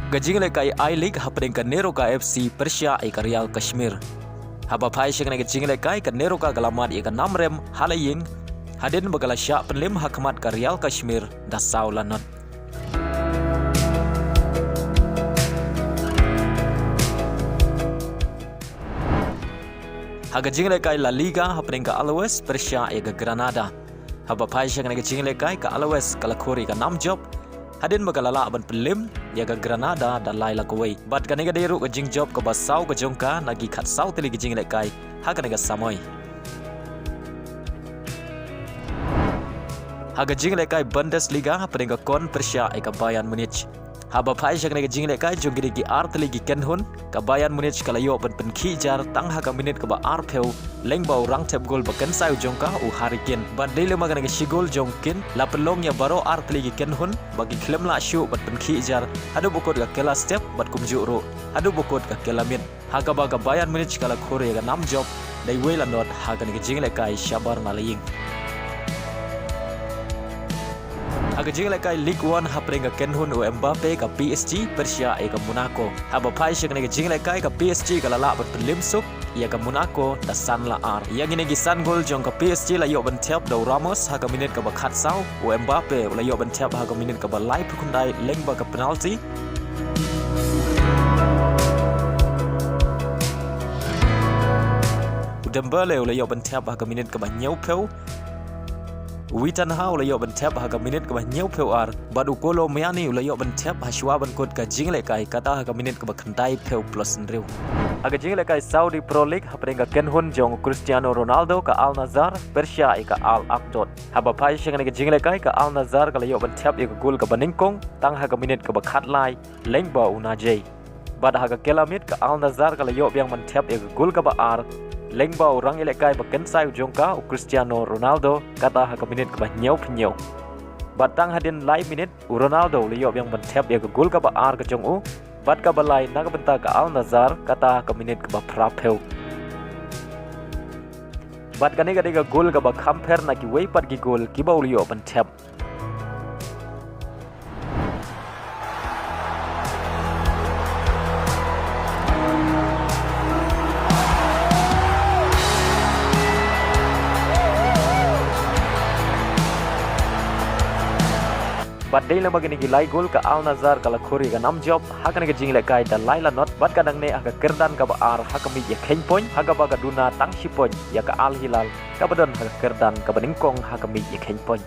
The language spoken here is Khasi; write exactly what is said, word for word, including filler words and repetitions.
Ka jinglehkai I-League hapdeng ka Neroka F C pyrshah ïa ka Real Kashmir. Haba phai sha kane ka jinglehkai ka Neroka ka la mad ïa ka nam rem ha la ïing hadien ba ka la shah pynlem ha khmat ka Real Kashmir da saw la not. Ha ka jinglehkai La Liga hapdeng ka Alaves pyrshah ïa ka Granada. Haba phai sha kane ka jinglehkai ka Alaves ka la khur ïa ka nam jop hadien ba ka la lah ban pynlem ïa ka Granada da lai la kawei. Bad kane ka dei ruh ka jingjop kaba saw ka jong ka na ki khatsaw tylli ki jinglehkai ha kane ka samoi. Ha ka jinglehkai Bundesliga hapdeng ka Köln pyrshah ïa ka Bayern Munich. Haba phai sha kane ka jinglehkai jong kine ki ar tylli ki kynhun, ka Bayern Munich ka la ïoh ban pynkhih jar tang ha ka minit kaba arphew, lyngba u rangthep gol ba kynsai u jong ka u Harry Kane. Bad dei lem ma kane ka shi gol jong Kane la pynlong ïa baroh ar tylli ki kynhun ba ki khlem lah shuh ban pynkhih jar haduh ba kut ka kylla step bad kumjuh ruh haduh ba kut ka kylla miet. Ha kaba ka Bayern Munich ka la khur ïa ka nam jop da iwei la not ha kane ka jinglehkai shabar na la ïing. Ha ka jinglehkai Ligue One hapdeng ka kynhun u Mbappe ka P S G pyrshah ïa ka Monaco. Haba phai sha kane ka jinglehkai ka P S G ka la lah ban pynlem suk ïa ka Monaco da san la ar. Ïa kine ki san gol jong ka P S G la ïoh ban thep da u Ramos ha ka minit kaba khatsaw, u Mbappe u la ïoh ban thep ha ka minit kaba laiphew khyndai lyngba ka penalty. U Dembele u la ïoh ban thep ha ka minit kaba hynñiewphew. U Vitinha u la ïoh ban thep ha ka minit kaba hynñiewphew ar. Bad u Kolo Muani u la ïoh ban thep ha shuwa ban kut ka jinglehkai kata ha ka minit kaba khyndaiphew plus hynriew. Ha ka jinglehkai Saudi Pro League hapdeng ka kynhun jong u Cristiano Ronaldo ka Al Nassr pyrshah ïa ka Al Akdod. Haba phai sha kane ka jinglehkai ka Al Nassr ka la ïoh ban thep ïa ka gol kaba nyngkong tang ha ka minit kaba khatlai lyngba u Naji. Bad ha ka kylla miet ka Al Nassr ka la ïoh biang ban thep ïa ka gol kaba ar lyngba u rangïalehkai ba kynsai u jong ka u Cristiano Ronaldo kata ha ka minit kaba hynñiewphew hynñiew. Bad tang hadien lai minit u Ronaldo u la ïoh biang ban thep ïa ka gol kaba ar ka jong u bad kaba lai na ka bynta ka Al Nassr kata ha ka minit kaba phraphew. Bad kane ka dei ka gol kaba kham pher na kiwei pat ki gol kiba u la ïoh ban thep. Bad dei lem ma kine ki lai gol ka Al Nassr ka la khur ïa ka nam jop ha kane ka jinglehkai da lai la not bad ka dang neh ha ka kyrdan kaba ar ha ka miej ïakheiñ point ha kaba ka duna tang shi point ïa ka Al Hilal kaba don ha ka kyrdan kaba nyngkong ha ka miej ïakheiñ point.